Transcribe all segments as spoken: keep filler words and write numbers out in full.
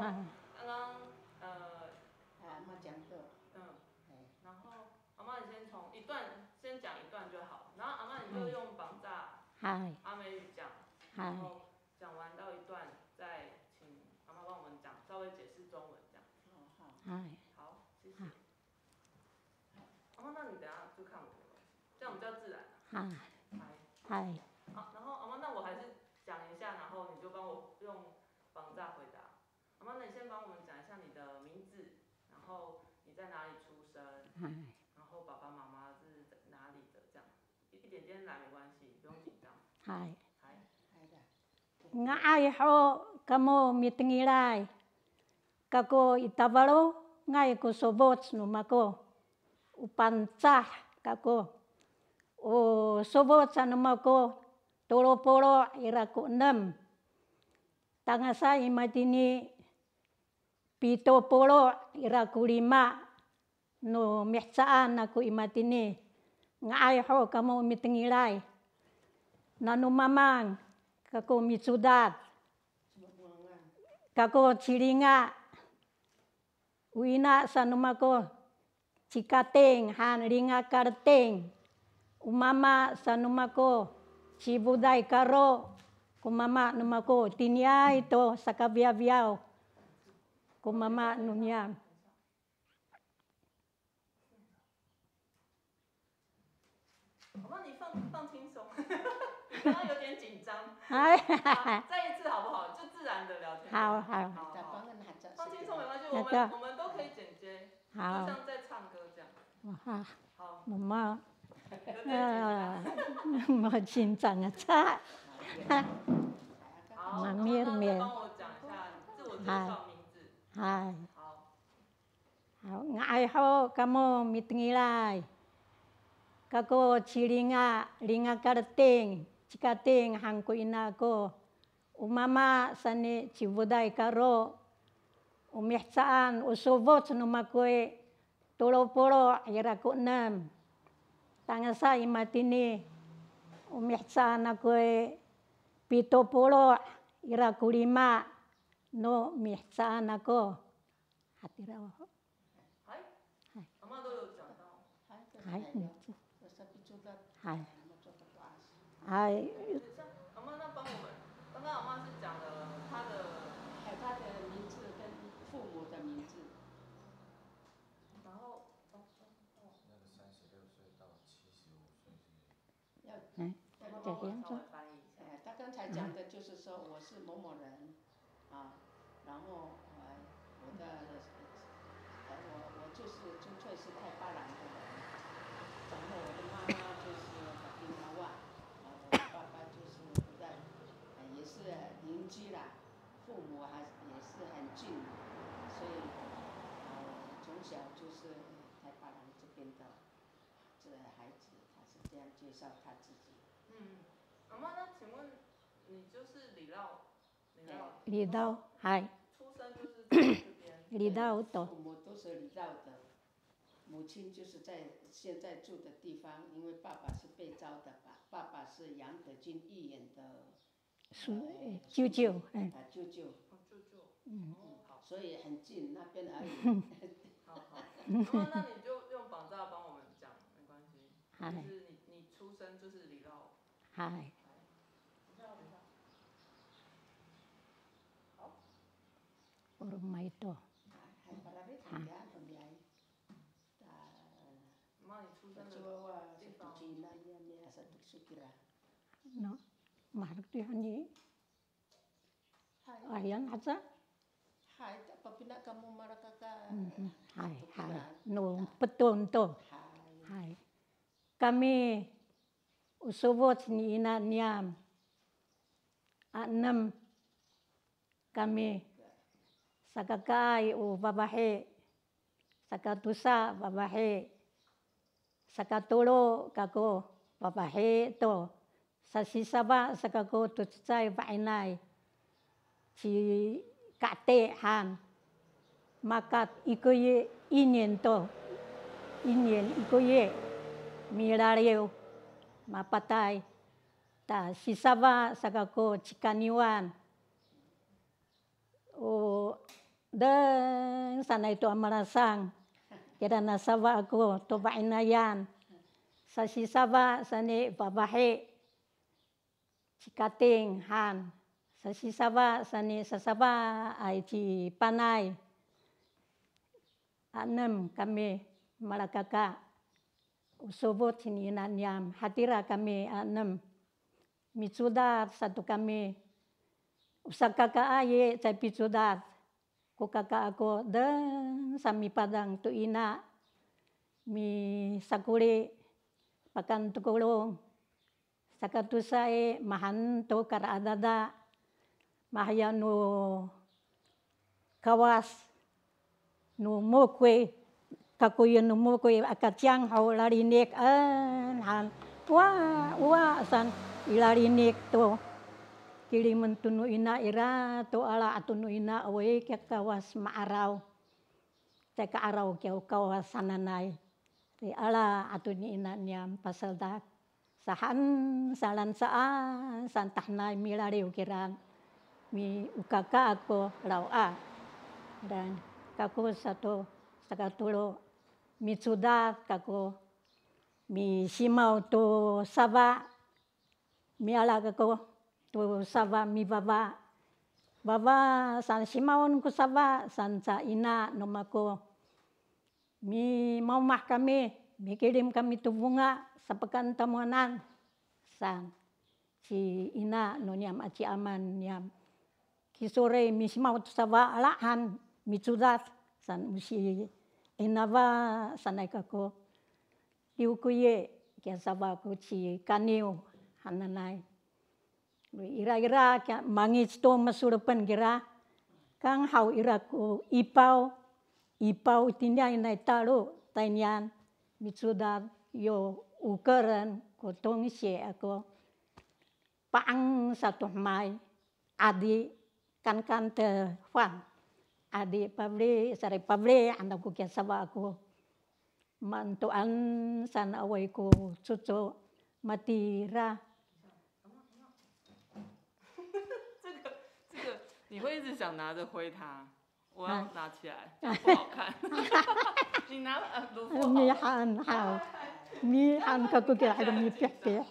刚刚呃，啊，阿嬷讲过。嗯，哎。然后阿嬷你先从一段，先讲一段就好，然后阿嬷你就用绑架，嗨。阿美语讲，嗨。然后讲完到一段，再请阿嬷帮我们讲，稍微解释中文这样。哦，好。嗨。好，谢谢。嗨。阿嬷，那你等下就看我没关系，这样比较自然啊。嗨。嗨。嗨。好，然后阿嬷，那我还是讲一下，然后你就帮我用绑架回答。阿嬷，那你先帮我们讲一下你的名字，然后你在哪里出生，嗨。然后爸爸妈妈是在哪里的，这样一点点来没关系，不用紧张。嗨。嗨。嗨的。Nga'ay ho kamo mitengilay. Kako i Tafalongay ko sofoc no mako. O Pangcah kako. O sofoc no mako tolo polo' ira ko enem. Tangasa i matini pito polo' ira ko lima no mihecaan ako i matini. Nga'ay ho kamo mitengilay. Nano mamang kako micodad. Kako ci Linga. O ina sa no mako ci Kating han Linga Kalting. O mama sa no mako ci Foday Karo. Ko mama no mako tiniay to sakafiyafiyaw. Ko mama no niyam. 我帮你放放轻松，你刚刚有点紧张。哎。好，再一次好不好？就自然的聊天。好，好。好，好。放轻松没关系，我们我们都可以剪接，好。就像在唱歌这样。哇，好。好。我们，有点紧张。呃，我紧张啊，差。好，那那帮我讲一下自我介绍，名字。嗨。好。 Haw, nga'ay ho kamo mitengilay. Kako ci Linga, Linga Kalting, ci Kating han ko ina ako. O mama sani ci Foday Karo. O mihecaan, o sofoc no mako i, tolo polo' ira ko enem. Tangasa i matini, o mihecaan ako i, pito polo' ira ko lima no mihecaan ako. Hatira ho. 嗨。嗨。阿嬷都有讲到。嗨。嗨。阿嬷，那帮我们，刚刚阿嬷是讲了她的，还有她的名字跟父母的名字。然后，哦，哦。那个三十六岁到七十五岁是 哎，这样子。呃，他刚才讲的就是说我是某某人，啊，然后，呃，我的，呃，我，我就是纯粹是太巴塱的人，然后我的妈妈就是Kapinawa，啊，我的爸爸就是不在，呃，也是邻居啦，父母还也是很近，所以，呃，从小就是太巴塱这边的。 这个孩子，他是这样介绍他自己。嗯，阿嬷，那请问你就是Lilaw，Lilaw，Lilaw，嗨。出生就是在这边。Lilaw to。我们都是Lilaw的，母亲就是在现在住的地方，因为爸爸是被召的吧，爸爸是杨德金议员的 是，呃，舅舅，哎。啊，舅舅。哦，舅舅。嗯。哦，好。所以很近，那边而已。好，好。那，那你就用绑架帮我们讲，没关系。嗨。就是你，你出生就是Lilaw。嗨。嗨。等一下，等一下。好。Oromay to. 嗨，嗨，巴拉贝卡，嗨。 Mama，你出生的地方。No, maherek to hani. Hay. Ayan, haca? Hay, papina kamo malakaka. Mhm, hay, hay. No, peton to. Hay. Hay. Kami, o sofoc ni ina niyam. A enem. Kami, sakakaay o fafahi, sakatosa fafahi, sakatolo kako fafahi to, sasisafa sa kako to cecay fa'inay, ci Kati han, makat ikoyi inin to, inin ikoyi, milaliw, mapatay, ta sisafa sa kako ci Kaniwan. O, deng sanay to a malasang. Kira na safa ako to fa'inayan. Sasisafa sani fafahi ci Kating han. Sasisafa sani sasafaay ci Panay. Anem kami malakaka. O sofot ci ina niyam, hatira kami anem. Micodad sato kami. O sakakaay i caay picodad. Ko kaka ako deng sa mipadang to ina. Misakoli, pakantokolong. Sakatosa i, mahaen to karaadada, mahaen no kawas no mokoy, kakoyen no mokoy, aka ciyang ho lalinik, en han, wa, wa san i lalinik to. Kilimen to no ina ira to ala ato no ina, awaay kiya kawas ma'araw. Caay ka'araw kiya o kawas hananay. Ri ala ato ni ina niyam pasadak. Sahan salan saan, saan tahanay milaliw kiran. Mi o kaka ako law a. Dan kako sato, sakatolo, micodad kako, misimaw to safa, miala kako to safa, mifafa. Fafa san simawen ko safa san sa ina no mako. Mimaomah kami, mikilim kami to fonga, sapakaen tamowanan, saan ci ina no niyam aci ama niyam. Kiso ri misimaw to safa, ala han micodad, saan o si Inafa sanay kako. Liwkoye kiya safa ko ci Kaniw hananay. Ira ira kiya mangic to masolepen kira. Kanghaw ira ko ipaw, ipaw itiniay nai talo taynian, micodad yo okeren ko tongsi ako. Pa'ang sato hemay, adi kankan to fang. Adi pafeli, saray pafeli han ako kiya safa ako. Mantoan san awaay ko coco matira. 这个这个，你会一直想拿着挥它，我要拿起来，这样不好看。你拿了，呃，鲁夫好了。Mihan, haw. Mihan kako kira ako mipihpih.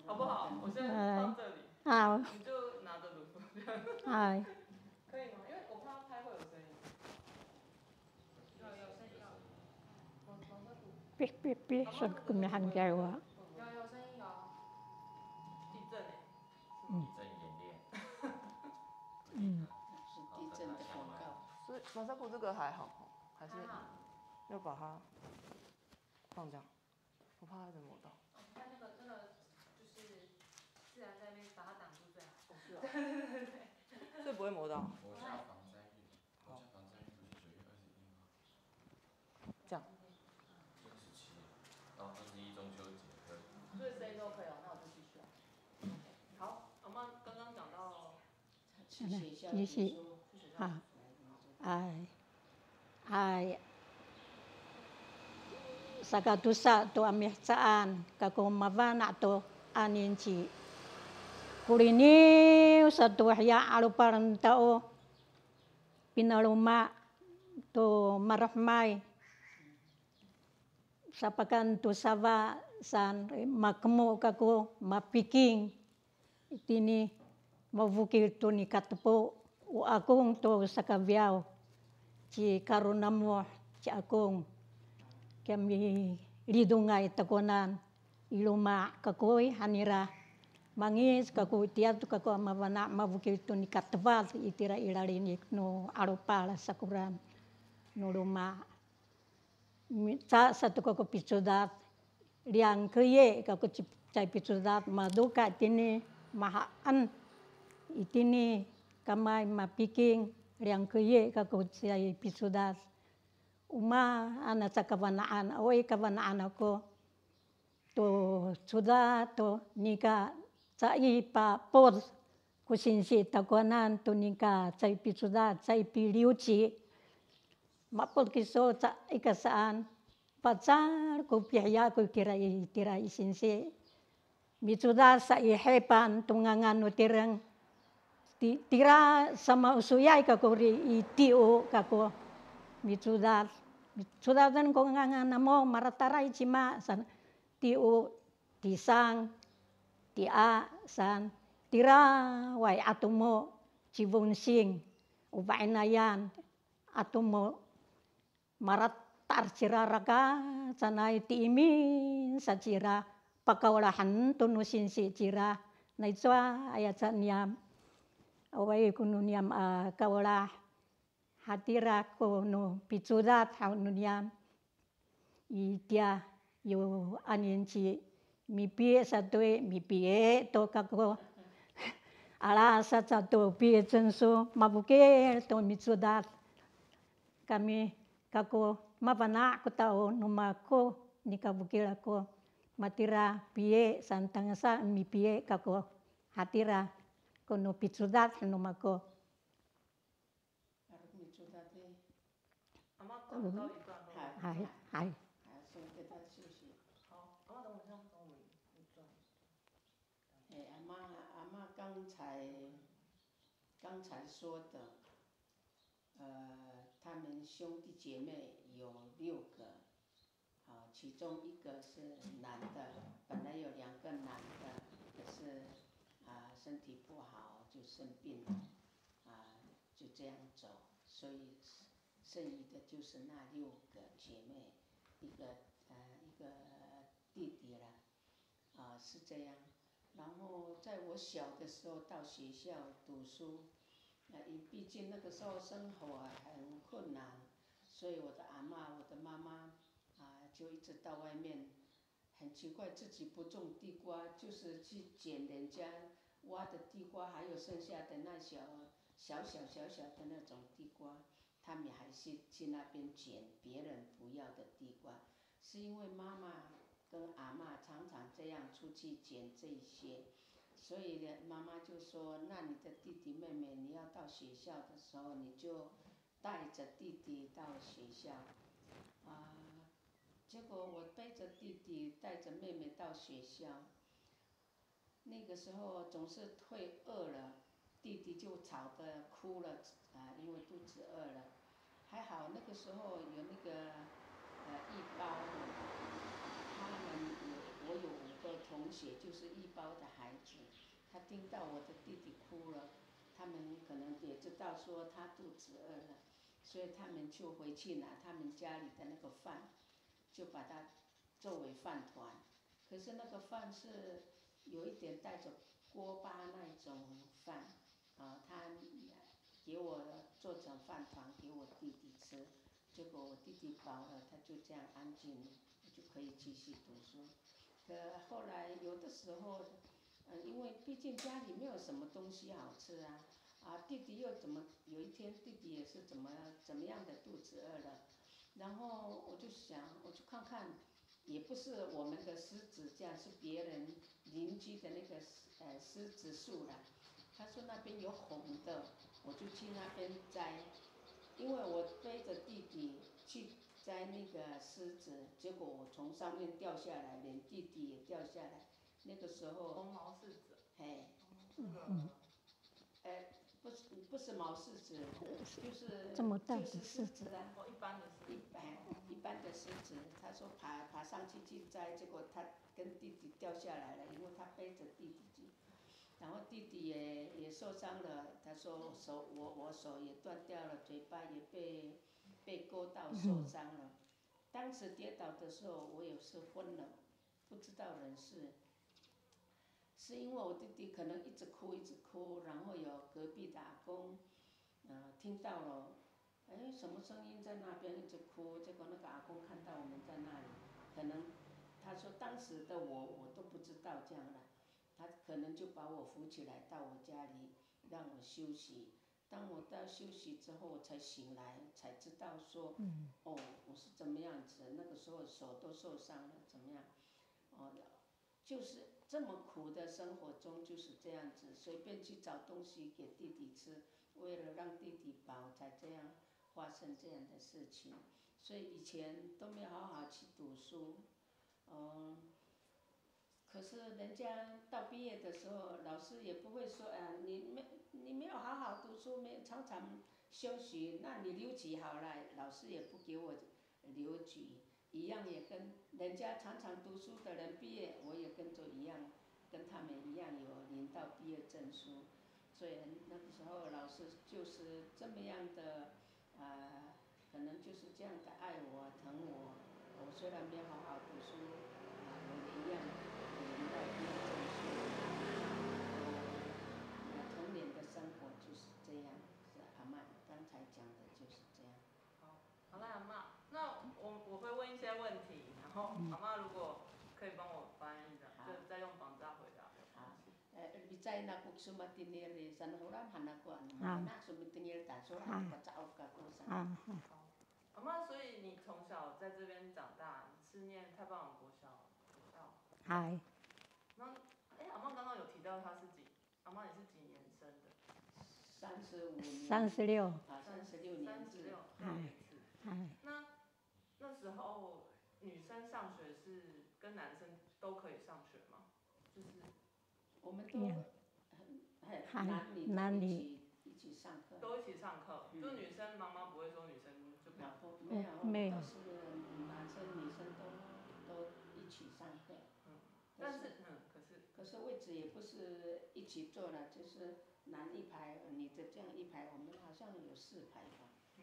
好不好？我先放这里，哎，好。你就拿着鲁夫这样。哎。可以吗？因为我怕它拍会有声音。 Pih, pih, pih, sato ko mihan kiya wa. 地震欸。嗯。地震演练。嗯。是地震的广告。所以马赛克这个还好吼，还是要把它放这样，我怕它一直磨到。哦，你看那个，那个就是自然在那边把它挡住最好。哦，是哦。对对对对。所以不会磨到。我家防灾日，我家防灾日不是九月二十一吗？ 这样。这个是七，然后二十一中秋节，对。所以这一周可以哦，那我就继续啊。好，阿妈刚刚讲到，去学校，你是，去学校。啊，哎，哎，sakatosa to a mihecaan, kako mafana' to aninci. Koliniw sato hiya 'alopalen tao. Pinaloma to marahemay, sapakaen to safa saan, makemo kako mapiking itini mafokil to nika tepo, o akong to sakafiyaw, ci Karonamoh ci akong, kiya milidongay takowanan. I loma' kako i han nira. Mangic kako itiya to kako a mafana' mafokil to nika tefad itira i lalinik no 'alopal sakoran no loma'. Mi, ca sato kako picodad, liyangkeye kako ci, caay picodad, madoka' itini mahaen itini kamay mapiking, liyangkeye kako caay picodad. O maan a caka fana'an, awaay ka fana'an ako to codad to nika caay papod ko singsi takowanan to nika caay picodad, caay piliwci. Mapod kiso caay ka saan, pacal ko pihiya ko kira i, tira i singsi. Micodad sa i Hipan to ngangan no tireng. ti, tira sama o soyay kako ri i Tio kako micodad. Codaden ko ngangan namo, marataray cima san, Tio, Tisang, Tia san, tira way a tomo, ci Fonsing, o fa'inayan a tomo, maratar cira raka, canay tiimin sa cira, pakawlahen to no singsi cira, nai cowa aya ca niyam, awaay ko no niyam a kawlah, hatira ko no picodad haw no niyam. Itiya yo aninci mipiye sato i, mipiye to kako. Ala sa cato piye censo, mafokil to micodad kami kako, mafana' ko tao no mako, nikafokil ako, matira piye saan, tangasa mipiye kako, hatira ko no picodad no mako. 阿妈刚到一段落。嗨，嗨。好，先给他休息。好，阿妈等我一下，等我一段。哎，阿妈，阿妈刚才，刚才说的，呃，他们兄弟姐妹有六个， 啊，其中一个是男的，本来有两个男的，可是，啊，身体不好就生病了，啊，就这样走，所以剩余的就是那六个姐妹，一个，呃，一个弟弟啦。 啊，是这样。然后在我小的时候到学校读书，那因，毕竟那个时候生活很困难，所以我的阿嬷，我的妈妈，啊，就一直到外面，很奇怪，自己不种地瓜，就是去捡人家挖的地瓜，还有剩下的那小，小小小小的那种地瓜，他们还是去那边捡别人不要的地瓜。 是因为妈妈跟阿嬷常常这样出去捡这些，所以呢，妈妈就说：“那你的弟弟妹妹，你要到学校的时候，你就带着弟弟到学校。”啊，结果我背着弟弟，带着妹妹到学校， 那个时候总是会饿了，弟弟就吵得哭了，啊，因为肚子饿了。还好那个时候有那个，呃，义胞，他们有，我有五个同学，就是义胞的孩子，他听到我的弟弟哭了，他们可能也知道说他肚子饿了，所以他们就回去拿他们家里的那个饭，就把它作为饭团。可是那个饭是有一点带着锅巴那种饭，啊，他给我做成饭团给我弟弟吃，结果我弟弟饱了，他就这样安静了，我就可以继续读书。可后来有的时候，呃，因为毕竟家里没有什么东西好吃啊，啊，弟弟又怎么，有一天弟弟也是怎么，怎么样的肚子饿了，然后我就想，我去看看，也不是我们的柿子，这样是别人邻居的那个，呃，柿子树啦。他说那边有红的，我就去那边摘，因为我背着弟弟去摘那个柿子，结果我从上面掉下来，连弟弟也掉下来。那个时候，红毛柿子。嘿。那个，哎，不是，不是毛柿子，就是，这么大的柿子。就是柿子啊。哦，一般的柿子。一，哎，一般的柿子。他说爬，爬上去去摘，结果他跟弟弟掉下来了，因为他背着弟弟去。然后弟弟也，也受伤了，他说手，我，我手也断掉了，嘴巴也被，被勾到受伤了。当时跌倒的时候，我也是昏了，不知道人事。是因为我弟弟可能一直哭，一直哭，然后有隔壁的阿公，呃，听到了，哎，什么声音在那边一直哭，结果那个阿公看到我们在那里，可能他说当时的我，我都不知道这样了，他可能就把我扶起来到我家里，让我休息。当我到休息之后，我才醒来，才知道说，嗯。哦，我是怎么样子，那个时候手都受伤了，怎么样？哦，就是这么苦的生活中就是这样子，随便去找东西给弟弟吃，为了让弟弟饱，才这样发生这样的事情。所以以前都没有好好去读书，嗯，可是人家到毕业的时候，老师也不会说，啊，你没，你没有好好读书，没，常常休息，那你留级好了，老师也不给我留级，一样也跟人家常常读书的人毕业，我也跟着一样，跟他们一样有领到毕业证书。所以那个时候老师就是这么样的，啊，可能就是这样的爱我、疼我。我虽然没有好好读书，啊，我也一样领到毕业证书。我，我童年的生活就是这样，是阿嬷刚才讲的就是这样。好，好啦，阿嬷，那我，我会问一些问题，然后阿嬷如果可以帮我翻译的，好。就再用Pangcah回答。好。 E, micay nako kiso matini ri, saan holam han ako, ano, a, mafana' kiso mitengil ta, sowal a, paca'of kako saan. A, a. 好，阿嬷，所以你从小在这边长大，你是念太巴塱国小学校？嗨。那，哎，阿嬷刚刚有提到她是几，阿嬷你是几年生的？三十五年。三十六。啊，三十六年次。三十六，六年次。嗨。那，那时候女生上学是跟男生都可以上学吗？就是 我们都很，很，嗨，男女都一起，男女。一起上课。都一起上课，嗯。就女生妈妈不会说女生就不要。啊，不，没有，没有。我们都是男生女生都，都一起上课。嗯，可是，但是，嗯，可是。可是位置也不是一起坐了，就是男一排，女的这样一排，我们好像有四排吧。 哎，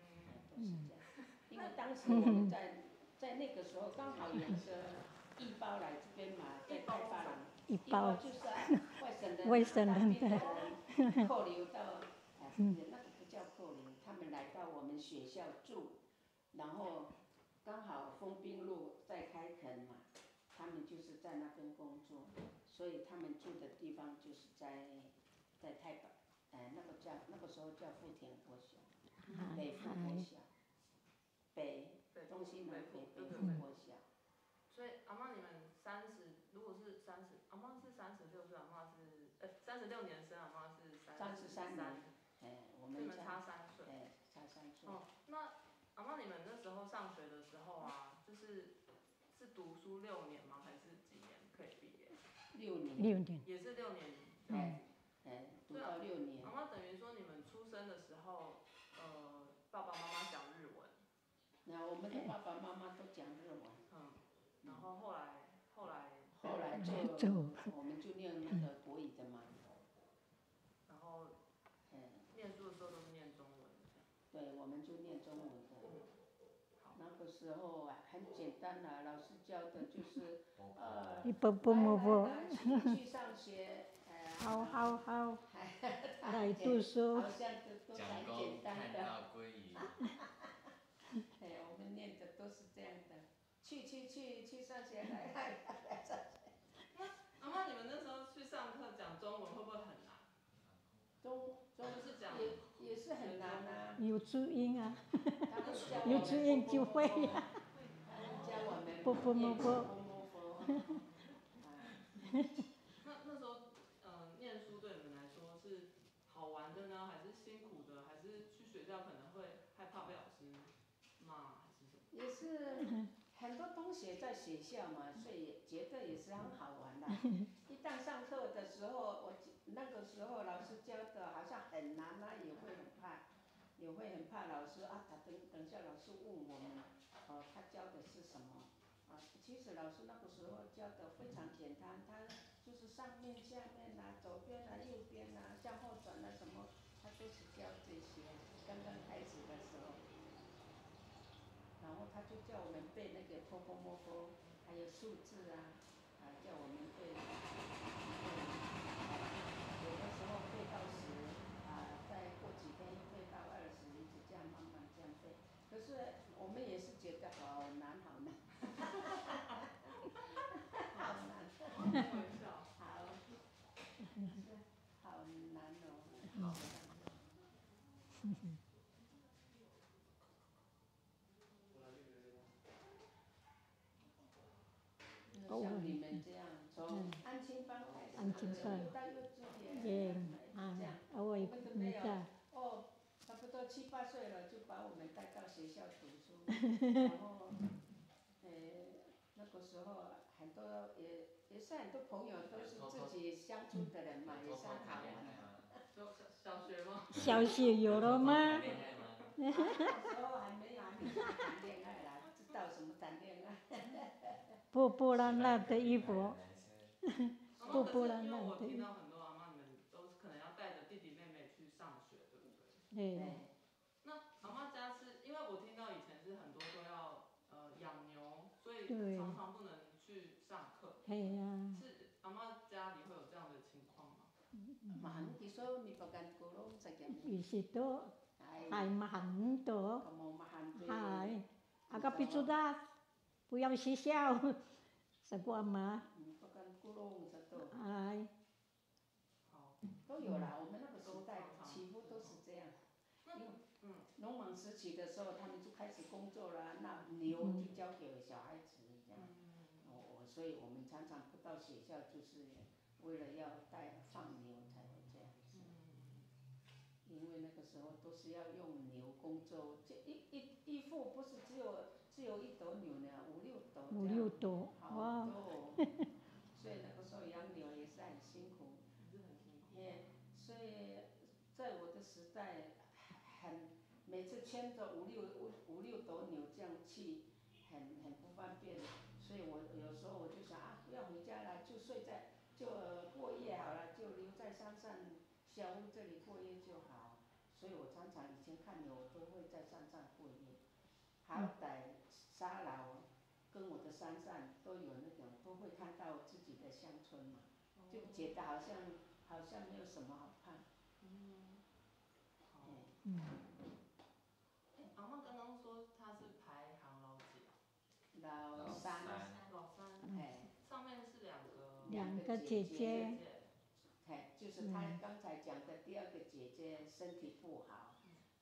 都是这样。因为当时我们在，在那个时候刚好有一个义胞来这边嘛，在太巴塱。义胞。义胞就是啊，外省人啊，外省人，当兵的人，扣留到，哎，那个不叫扣留，他们来到我们学校住，然后刚好丰滨路在开垦嘛，他们就是在那边工作，所以他们住的地方就是在，在太巴，哎，那个叫，那个时候叫富田国小，北富国小。 北，对，东西南北，北部国小。所以阿嬷，你们三十，如果是三十，阿嬷是三十六岁，阿嬷是，呃，三十六年生，阿嬷是三十三。三十三年，哎，我们差，所以你们差三岁。哎，差三岁。哦，那阿嬷，你们那时候上学的时候啊，就是，是读书六年吗？还是几年可以毕业？六年。六年。也是六年这样子。哎，哎，读到六年。对啊，阿嬷，等于说你们出生的时候，呃，爸爸妈妈讲日文。 那我们的爸爸妈妈都讲日文。嗯，然后后来，后来，后来就，就，我们就念那个国语的嘛。然后，嗯。念书的时候都是念中文的。对，我们就念中文的。嗯，好。那个时候啊，很简单啦，老师教的就是，呃，一步步步步。来，来，来，去，去上学，呃，好，好，好。来读书。好像都，都是很简单的。讲到看到鲑鱼。 哎，我们念的都是这样的，去去去去上学，来来来来上学。那阿嬷，你们那时候去上课讲中文会不会很难？中，中，就是讲也，也是很难啊。有注音啊。他们教我们有注音就会啊。他们教我们念波波摸波。波波摸摸。啊。那，那时候，呃，念书对你们来说是好玩的呢，还是辛苦的，还是去学校可能会害怕被老师 骂还是什么？也是很多同学在学校嘛，所以觉得也是很好玩啦。一旦上课的时候，我记，那个时候老师教的好像很难啊，也会很怕，也会很怕老师啊，他等，等一下老师问我们，哦，他教的是什么？ 啊，其实老师那个时候教的非常简单，他就是上面、下面啊、左边啊、右边啊、向后转啊什么，他都是教这些。刚刚开始的时候，然后他就叫我们背那个 popo mopo，还有数字啊，啊，叫我们背。有的时候背到十，啊，再过几天又背到二十，一直这样慢慢这样背。 可是我们也是觉得好难，好难，好难，好，是，好难哦。像你们这样，从安亲班开始，安亲班。又到幼稚园，也，啊，这样，啊，我也我们都没有。没在。哦，差不多七八岁了，就把我们带到学校读书，然后，呃，那个时候很多也，也是很多朋友都是自己乡村的人嘛，也是很好玩的。就小小学吗？小学有了吗？那时候还没有，还没有谈恋爱啦，不知道什么谈恋爱。破破烂烂的衣服，然后可是因为我听到很多阿妈，你们都是可能要带着弟弟妹妹去上学，对不对？对，哎，那阿妈家是因为我听到以前是很多都要呃养牛，所以对常常不能去上课，哎呀，是阿妈家里会有这样的情况吗？ Mahaen kiso mipakaen kolong sa kiyami. Isi to, Hay, hay mahaen to, kamo mahaen to. Hay, aka picodaw, 不要学校, sa ko ama. Mipakaen kolong sato. Hay, 好，都有啦，我们那个时代几乎都是这样。那因为嗯农忙时期的时候，他们就开始工作了，那牛就交给小孩子这样。嗯哦，我所以我们常常不到学校，就是为了要带放牛才会这样子。嗯因为那个时候都是要用牛工作，这一一一副不是只有只有一头牛呢，五六头这样。五六头，好哇，多哦。所以那个时候养牛也是很辛苦。还是很辛苦。也所以在我的时代，很每次牵着五六五五六头牛这样去，很很不方便。所以我有时候我就想啊，不要回家了，就睡在就呃过夜好了，就留在山上小屋这里过夜就好。所以我常常以前看牛，我都会在山上过夜。好歹沙劳跟我的山上都有那种，都会看到自己的乡村嘛，就觉得好像好像没有什么好怕。嗯，好。哎，嗯，哎，阿妈刚刚说她是排行老几啊？老三，老三，哎，上面是两个两个姐姐，哎，就是她刚才讲的第二个姐姐身体不好，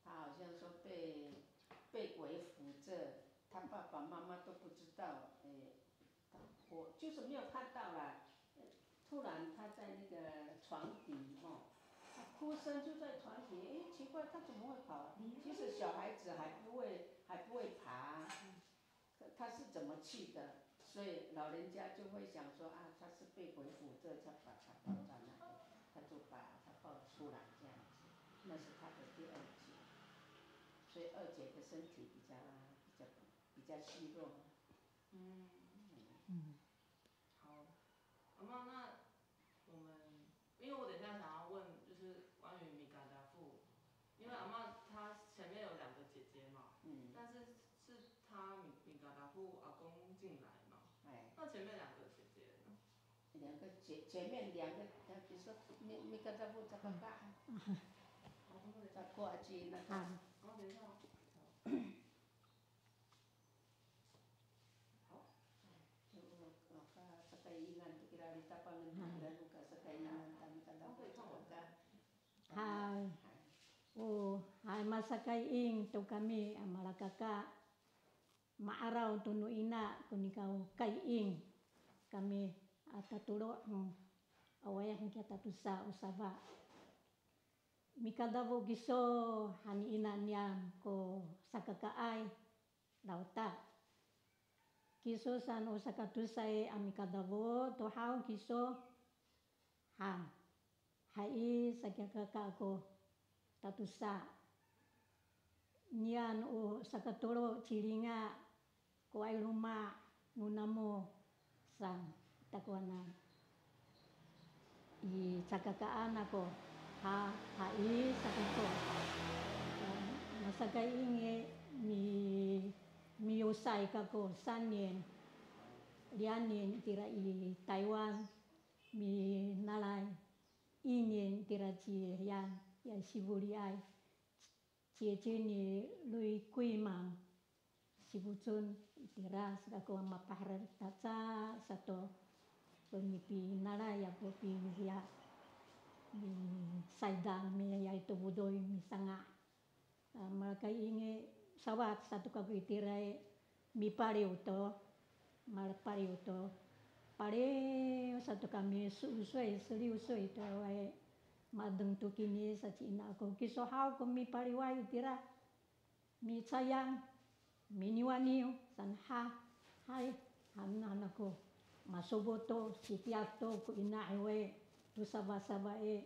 她好像说被被鬼附着，她爸爸妈妈都不知道，哎，我就是没有看到啦。突然她在那个床底吼，她哭声就在床底，哎，奇怪，她怎么会跑？其实小孩子还不会还不会爬，她是怎么去的？所以老人家就会想说啊，她是被鬼附着，才把她抱到那里，她就把她抱出来这样子，那是她的第二姐，所以二姐的身体比较比较比较虚弱。嗯，嗯，好，阿妈，那我们因为我等一下想要问就是关于米嘎达夫，因为阿妈她前面有两个姐姐嘛，嗯，但是是她米米嘎达夫阿公进来嘛，哎，那前面两个姐姐呢？两个前前面两个，呃比如说你你跟他不这个吧，哦，他们等一下，再过去那个，啊，哦，等一下哦。好，就呃，ka sakaingan to kira litapangen to kira no ka sakaingan tami kada po ka. Hay. O, hay masakaying to kami a malakaka. Ma'araw to no ina ko nikaw kaying kami a tatolo, hmm, awaay han kiya tatosa o safa. Mikadafo kiso han ni ina niyam ko sakakaay, lawta. Kiso saan o sakatosaay a mikadafo to haw kiso han. Hay, sa kiya kaka ako tatosa. Niyan o sakatolo cilinga ko ay loma' no namo saan takowanan. I cakakaan ako, ha, hay, sa kako. Masakaying i mi, miyosay kako sanin, liyanin tira i Taywan, minalay, inin tira ci Yan, ya sifoliay, cici ni Loy Koymang, sifocon itira, sa kako mapaherek taca sato, ko mipinalay ako piya, misaydang miya to fodoy misanga'. A, malakaying i, sawad sato kako itiraay, mipaliw to, malapaliw to. Paliw sato kami, sosoy, soliwsoy to awaay, madeng to kini sa ci ina ako, kiso haw ko mipaliway itira. Micayang, miniwaniw, saan ha, hay, han, han ako. masofoc to, sitiyad to ko ina hiwe, to safasafa i.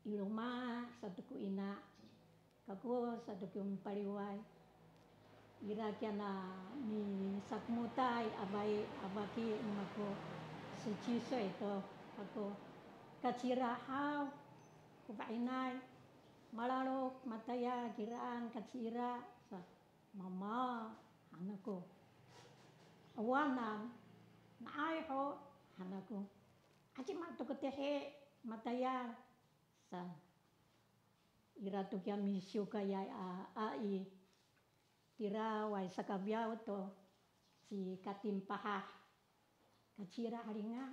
I loma' sato ko ina, kako sato ko mipaliway. Ira kiya na misakmotay a fa'i, a faki mako, 十七岁 to kako. Kacira haw ko fa'inay, malalok matayal kiraan kacira sa. Mama, han ako. Awanan, nga'ay ho, han ako. Acima to ko tihi matayal sa. Ira to kiya misiwkayay a, a i. Tira way sakafiyaw to ci Kating Pahah. Kacira halinga.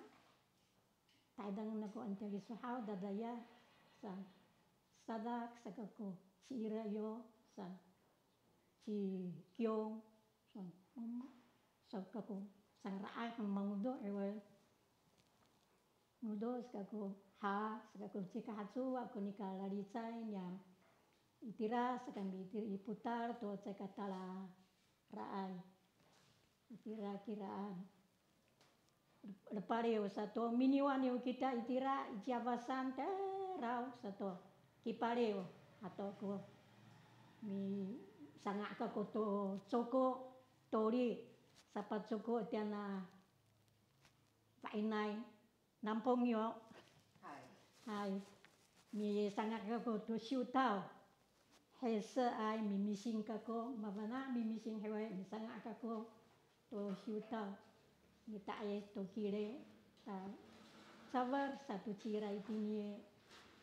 Taydangen ako anca kiso haw dadaya sa. Sadak sa kako, ci Ira yo sa. Ci Kiyong sa. Mama sa kako, sangra'ay han mangodo iwal. Ngodo sa kako, ha sa kako, cika hacowa ko nika lalicay niyam. Itira sa kami itira i potal to caay ka talaraay. Itira kiraan. Lepaliw sato, miniwaniw kita itira i Ciyafasan, teraw sato. Kipaliw ato ko misanga' kako to coko, toli, sapacoko tiyana fa'inay, nampongyo. Hay. Hay. Misanga' kako to siyotaw. Heseay, mimising kako, mafana' mimising hiway, misanga' kako to siyotaw. Mita'is to kile, ta, safar sato cira itini,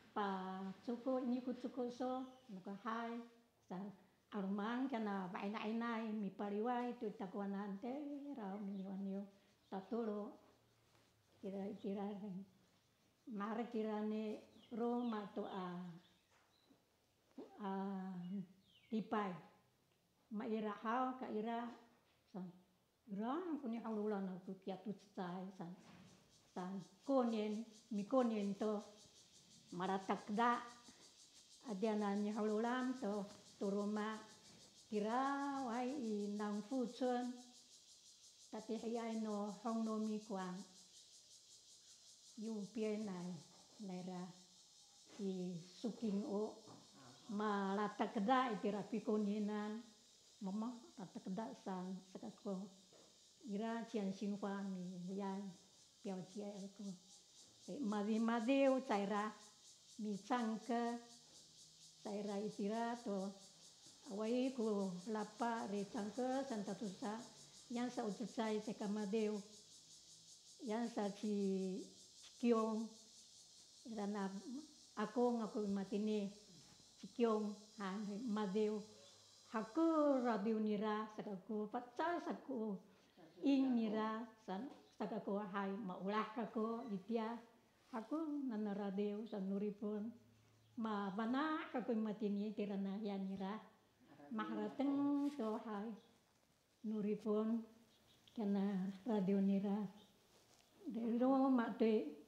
pacoko, ini ko coko so, nako hay, sa, 'aloman kana fa'inaynay, mipaliway to takowanan teraw miniwaniw, tatolo, kira, kira, mara kira ni roma to a, a, lipay. Maira haw ka ira, sa, ira ko nihololan ako kiya to cecay, sa, sa, konien, mikonien to, malatakeda, adiyanan nihololan to, to roma, kiraway i Nangfocon, tatihiay no Hong no Mikowan. Yopienay, naira i Soking o, malatakeda itira pikonienan, mama, latakeda san sa kako. Ira ciyan sinfa mi, yan, piyaw ciyan ako. E, madimadiw caira, micangke, caira itira to, awaay ko lapa ri cangke san tatosa, yan sa o cecay caay ka madiw. Yan sa ci, ci Kiyong, ira na akong ako i matini, ci Kiyong, ha, madiw. Hako radiw nira, sa kako, pacal sa ko ing nira, sa, sa kako hay, maolah kako, itiya. Hako nana radiw, sa no Ripon. Mafana' kako i matini, tira na hiya nira. Maharateng to hay. No Ripon, kana radiw nira. Delo mati.